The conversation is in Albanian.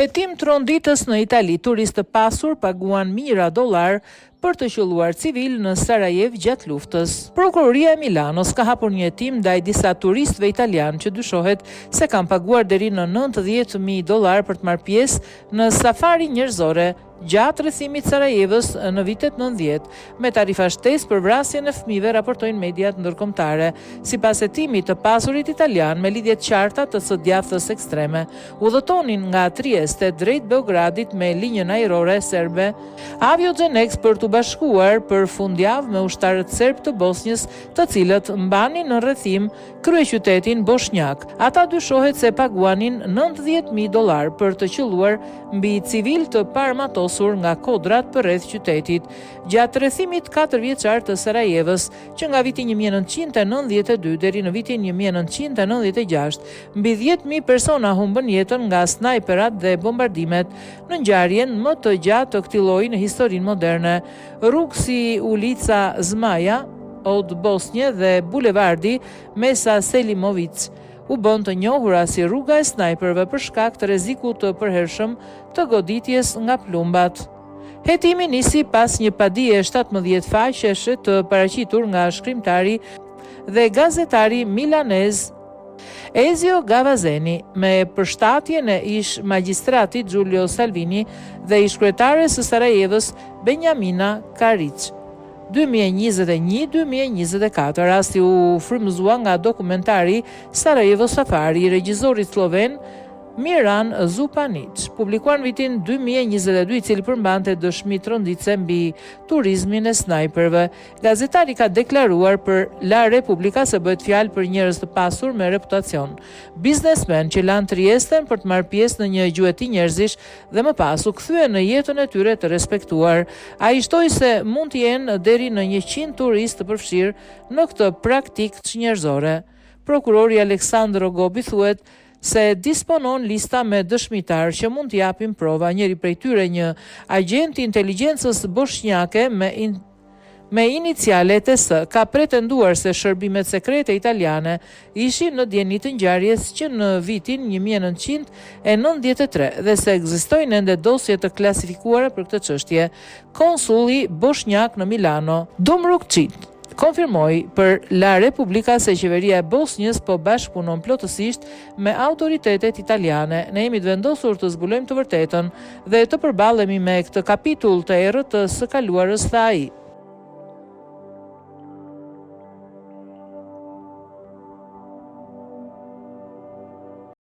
Hetim tronditës në Itali, turistë të pasur paguan mijëra dollarë për të qëlluar civilë në Sarajevë gjatë luftës. Prokuroria e Milanos ka hapur një hetim ndaj disa turistëve italianë që dyshohet se kanë paguar deri në 90.000 dollarë për të marrë pjesë në safari njerëzore gjatë rrethimit të Sarajevës në vitet 90, me tarifa shtesë për vrasjen e fëmijëve, raportojnë mediat ndërkombëtare. Sipas hetimit, të pasurit italianë me lidhje të qarta të së djathtës ekstreme, udhëtonin nga Trieste drejt Beogradit me linjën ajrore serbe Aviogenex për t'u bashkuar për fundjavë me ushtarët serbë të Bosnjës, të cilët mbanin në rrethim kryeqytetin boshnjak. Ata dyshohet se paguanin 90.000 dollarë për të qëlluar mbi civilë të paarmatosur nga kodrat përreth qytetit. Gjatë rrethimit katërvjeçar të Sarajevës, që nga viti 1992 deri në vitin 1996, mbi 10.000 persona humbën jetën nga snajperat dhe bombardimet në ngjarjen më të gjatë të këtij lloji në historinë moderne. Rrugë si Ulica Zmaja, Od Bosnje dhe Bulevardi Mesa Selimovic u bënë të njohura si rruga e snajperëve për shkak të rrezikut të përhershëm të goditjes nga plumbat. Hetimi nisi pas një padie 17 faqeshe të paraqitur nga shkrimtari dhe gazetari milanez Ezio Gavazzeni, me përshtatjen e ish magjistratit Giulio Salvini dhe ish kryetares së Sarajevës Benjamina Kariç. 2021-2024, rasti u frymëzua nga dokumentari Sarajevo Safari i regjisorit slloven Miran Zupanic, publikuar në vitin 2022, i cili përmbante dëshmi tronditëse mbi turizmin e snajperëve. Gazetari ka deklaruar për La Repubblica se bëhet fjalë për njerëz të pasur me reputacion, biznesmenë që lanë Triesten për të marrë pjesë në një gjueti njerëzish dhe më pas u kthyen në jetën e tyre të respektuar. Ai shtoi se mund të jenë deri në 100 turistë të përfshirë në këtë praktikë çnjerëzore. Prokurori Aleksandro Gobi thuhet se disponon lista me dëshmitarë që mund të japin prova, njëri prej tyre një agjent i inteligjencës boshnjake me me iniciale TS ka pretenduar se shërbimet sekrete italiane ishin në dijeni të ngjarjes që në vitin 1993 dhe se ekzistojnë ende dosje të klasifikuara për këtë çështje. Konsulli boshnjak në Milano, Dumrukçit, konfirmoi për La Repubblica se qeveria e Bosnjës po bashkëpunon plotësisht me autoritetet italiane. Ne jemi të vendosur të zbulojmë të vërtetën dhe të përballemi me këtë kapitull të errët të së kaluarës, tha ai.